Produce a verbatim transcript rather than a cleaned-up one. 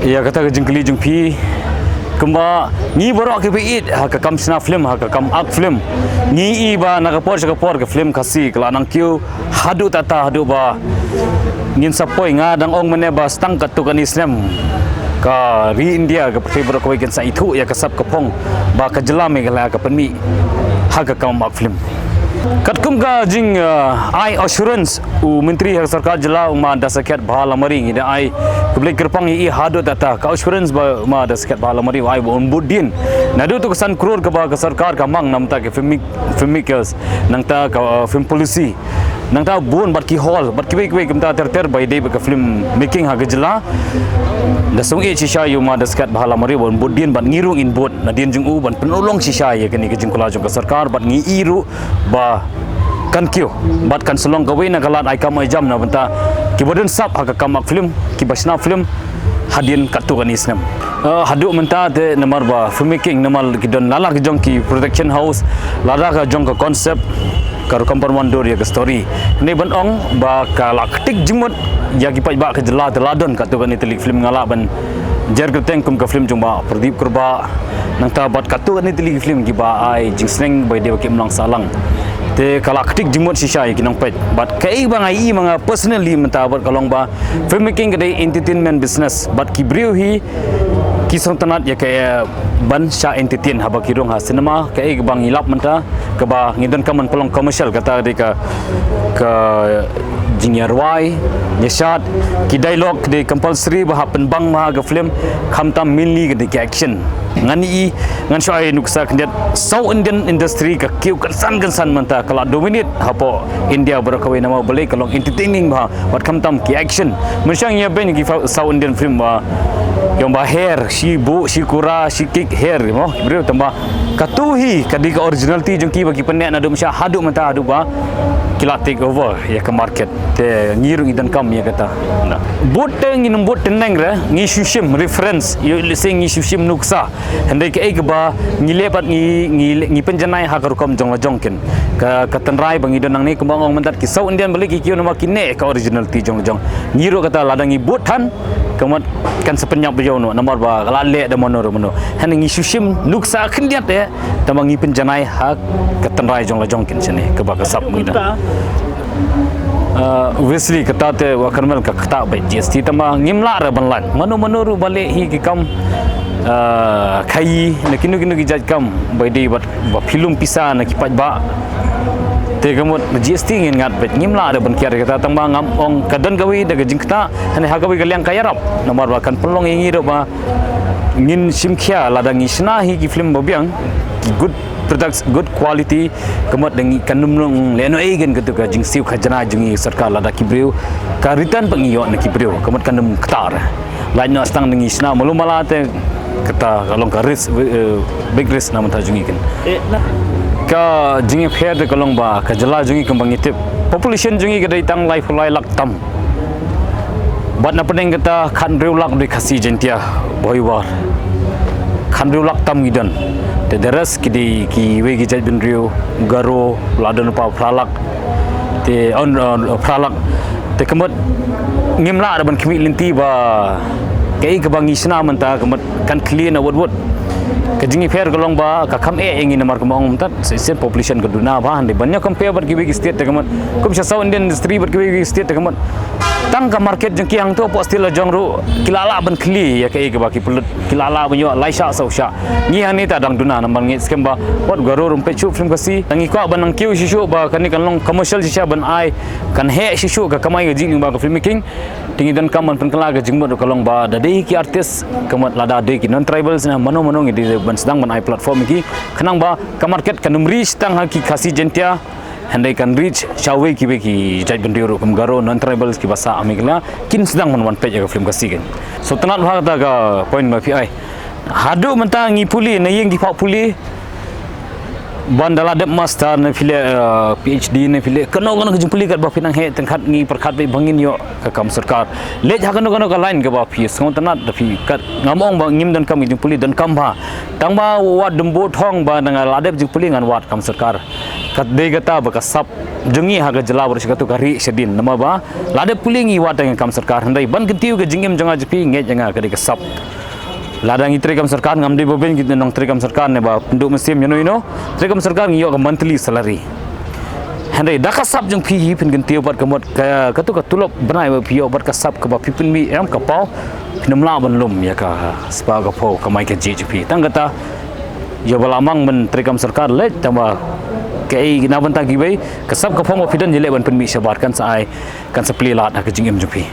Ïa kata ka jingkylli jong phi, kumba ngi baroh kiba ïeit ha ka kam shna film, ha ka kam act film, ngi i ba na ka por sha ka por ka film Khasi ka la nang kiew haduh tata, haduh ba ngin sa poi, nga dang ong mynne ba stang katto katne snem ka ri India, ka pyrthei baroh kawei kin sa ithuh ïa ka sap ka phong ba ka jylla Meghalaya ka pynmih ha ka kam act film. Katkum ka jing, uh, ai assurance u Myntri ha ka sorkar jylla, u Ma Dasakhiat Bhalamari, ngi da ai khublei kyrpang ïa i haduh tata. Ka assurance ba Ma Dasakhiat Bhalamari u ai ba un bud dien naduh tu ka san klur kaba ka sorkar ka mang na bynta ka film, filmmakers, nangta ka, uh, film policy, nangta bun bad ki hall bad kiwei kiwei kumta ter ter ba ïadei bad ka film making ha ka jylla. Da sngewsih shisha ïa u Ma Dasakhiat Bhalamari ba un bud dien bad ngi ruh ngin bud nadien jong u ban pynurlong shisha ïa kane ka jingkular jong ka sorkar bad ngi i ruh ba kan kiew bad kan sa long kawei na ka lad ai kam ai jam na bynta kiba don sap ha ka kam act film, kiba shna film hadien katto katne snem. Uh, haduh mynta te namar ba filmmaking, namar ki don lada ka jong ki production house, lada ka jong ka concept, ka rukom pynwandur ïa ka story. Ngi ban ong ba ka la ktik jingmut ïa ki paidbah ka jylla te la don katto katne tylli ki film, nga lah ban jer kyrteng kum ka film jong Bah Pradip Kurbah, nangta bad katto katne tylli ki film kiba ai jingsneng ba ïadei bad ki imlang sahlang. Te ka la ktik jingmut shisha ïa ki nongpeit. Bad kaei ba nga i ma nga personally mynta bad ka long ba filmmaking ka dei entertainment business bad ki briew hi ki sngewtynnad ïa ka, eh, ban shah entertain haba ki rung ha cinema. Kaei kaba ngi lap mynta kaba ngi donkam ban pynlong commercial, kata ka dei ka, ka jingïarwai, ïashad, ki dialogue ka dei compulsory ba hap pynbang ha ka film, khamtam mainly ka dei ki action. Ngan i, ngan shu ai nuksa khyndiat, South Indian industry ka kiew kynsan kynsan mynta, ka la dominate hapoh India baroh kawei namar balei, ka long entertaining bha bad khamtam ki action. Mynshuwa ngi ïa beiñ ki fa-, South Indian film ba ïong ba her, shi buh, shi kura, shi kick, her mo briew, tangba katu hi ka dei ka originality jong ki ba ki pynneh naduh mynshwa haduh mynta, haduh ba ki la take over ïa ka market. Te ngi ruh ngi donkam ïa kata. Bud te ngin ym bud tneng re, ngi shu shim reference, ïoh lehse ngi shu shim nuksa. Hynrei kaei kaba ngi leh pat ngi, ngi, ngi pynjanai ha ka rukom jong la jong kin. Ka, ka tynrai ba ngi don nangne kumba nga ong mynta, ki South Indian balei ki kiew namar ki neh ka originality jong la jong. Ngi ruh kata lada ngi bud than, ka mut kan sa pynïap ba ïoh noh namar ba ka la leh da mano re mano. Hynrei ngi shu shim nuksa khyndiat eh, tangba ngi pynjanai ha ka tynrai jong la jong kin shane kaba ka sap ngi da. Uh, obviously kata te wa kyrmen ka ktah bad G S T, tangba ngim lah re ban lait. Mano mano ruh ba leh hi ki kam, uh, khaïi na kino kino ki jait kam ba dei bad ba phi lum pisa na ki paidbah. Te ka mut G S T ngin ngat bad ngim lah re ban kiar kata, tangba ngam ong ka don kawei da ka jingktah, hynrei ha kawei ka liang ka ïarap. Namar ba kan pynlong ïa ngi ruh ba ngin shim khia lada ngi shna hi ki film ba biang, ki good products, good quality, ka mut da ngi kan ym long lehnohei kan katu ka jingsiew khajna jong ngi sorkar, lada ki briew ka return pat ngi ïoh na ki briew, ka mut kan ym ktah. Lait noh stang da ngi shna malu mala te kata ka long ka risk, eh, big risk na bynta jong ngi kan. Ka jingïapher te ka long ba ka jylla jong ngi kumba ngi tip, population jong ngi ka dei tang laiphew lai lak tam. Bad na pdeng kata khathynriew lak dei Khasi Jaiñtia, Bhoiwar. Khathynriew lak tam ngi don. Te the rest ki dei kiwei ki jaitbynriew, Garo, la don pa phra lak. Te on, on phra lak. Te ka mut ngim lah re ban khmih lynti ba kaei kaba ngi shna mynta ka mut kan khlieh na wut wut. Ka jingïapher ka long ba ka kham eh ïa ngi namar kumba ong mynta, shisien population ka duna bha, hynrei ban ïa compare bad kiwei ki state te ka mut, kum sha South Indian industry bad kiwei ki state te ka mut, tang ka market jong ki hangto hapoh state la jong ruh ki la lah ban khlieh ïa kaei kaba ki pynlut, ki la lah ban ïoh lai shah saw shah. Ngi hangne te dang duna namar ngi skhem ba wat Garo ruh ym peit shuh film Khasi. Ngi kwah ban nang kiew shisha ba kane kan long commercial shisha ban ai, kan heh shisha ka kamai kajih lyngba ka filmmaking. Te ngi donkam ban pynkylla ka jingmut ruh ka long ba da dei ki artist, ka mut lada dei ki non tribals ne mano mano, ngi dei ban sdang ban ai platform ïa ki khnang ba ka market kan ym reach tang ha ki Khasi Jaiñtia, hynrei kan reach sha wei kiwei ki jaitbynriew ruh kum Garo, non tribals kiba sah ha Meghalaya, kin sdang ban wan peit ïa ka film Khasi kan. So tang bha kata ka point ba phi ai. Haduh mynta ngi pule na ïing ki pha pule, Ban da la dep master ne phi leh, eh, P H D ne phi leh kano kano ka jingpule katba phi nang heh tyngkhat ngi pyrkhat beit ba ngin ïoh ka kam sorkar. Leit ha kano kano ka line kaba phi sngewtynnat da phi kat, ngam ong ba ngim donkam ka jingpule, donkam bha. Tang ba wat dum bud thong ba nang la dep jingpule ngan wad kam sorkar. Kat dei kata ba ka sap jong ngi ha ka jylla baroh shi katto ka rieh shadien. Namar ba la dep pule ngi wad tang kam sorkar, hynrei ban kyntiew ka jingim jong nga jong phi, ngeit ïa nga ka dei ka sap. Lada ngi trei kam sorkar, ngam dei ba beiñ ki nongtrei kam sorkar ne ba pynduh mynsiem ïano ïano. Trei kam sorkar ngi ïoh ka monthly salary. Hynrei da ka sap jong phi hi phin kyntiew bad ka mut ka, kato ka tulop bnai ba phi ïoh bad ka sap kaba phi pynmih, em, ka paw, phin ym lah ban lum ïa ka spah ka phew kamai kajih jong phi. Tang kata, ïa ba la mang ban trei kam sorkar leit, tang ba kaei na bynta kiwei, ka sap ka phong ba phi don ïaleh ban pynmih shabar, kan sa ai, kan sa plie lad ha ka jingim jong phi.